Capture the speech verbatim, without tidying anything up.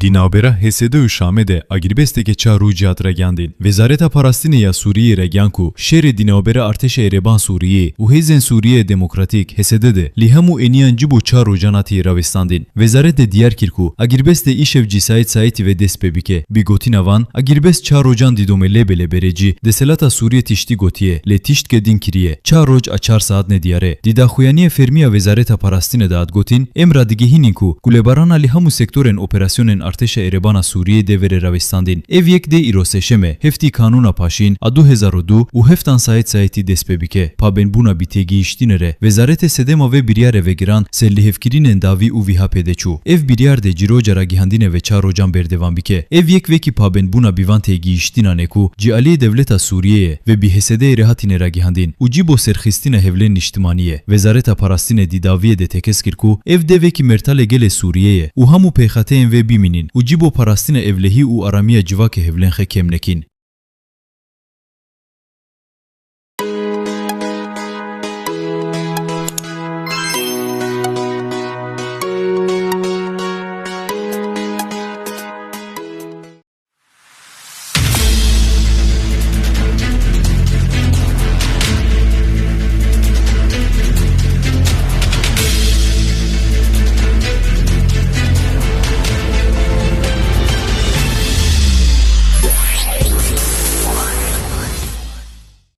Di navbera H S D û Şamê de agirbesteke çar roj hat ragihandin. Wezareta Parastinê ya Sûriyeyê ragihan ku şerê di navbera artêşa Ereban Sûriyeyê û Hêzên Sûriyeyê Demokratîk, H S D de, li hemû êniyan ji bo çar rojan hatiye rawestandin. Wezaret de diyar kir ku agirbestê îşev ji saet saetî ve dest pê bike. Bi gotina van, agirbest çar rojan didome, lê belê berê cî, desthilata Sûriyê tiştî gotiye, lê tiştke din kiriye. Çar roj a çar saet nediyar e. Di daxuyaniyê fermî ya Wezareta Parastinê de hat gotin, em radigihînin ku gulebarana li hemû sektorên operasyonên artêşa Erebana Sûriyê de vere rawestandin. Ev yek dê îro sêşem e, heftî kanûna paşîn a du hezar û du û heftan saet saetî dest pê bike. Pabendbûna bi têgihiştinê re, Wezaretê sedema vê biryarê vegiran ser lihevkirinên dawî û wiha pê de çû. Ev biryar dê ji roja ragihandinê ve çar rojan berdewam bike. Ev yek wekî pabendbûna bi van têgihiştinan e ku ji aliyê dewleta Sûriyeyê ve bi H S D'yê re hatine ragihandin û ji bo serxistina hevlên niştimanî ye. Wezareta Parastinê di dawiyê de tekez kir ku ev devekî mertalê gelê Sûriyê ye û hemû pêxateyên vê bimînin û ji bo parastina ewlehî û aramiya civakê hevlên xwe kêm nekin.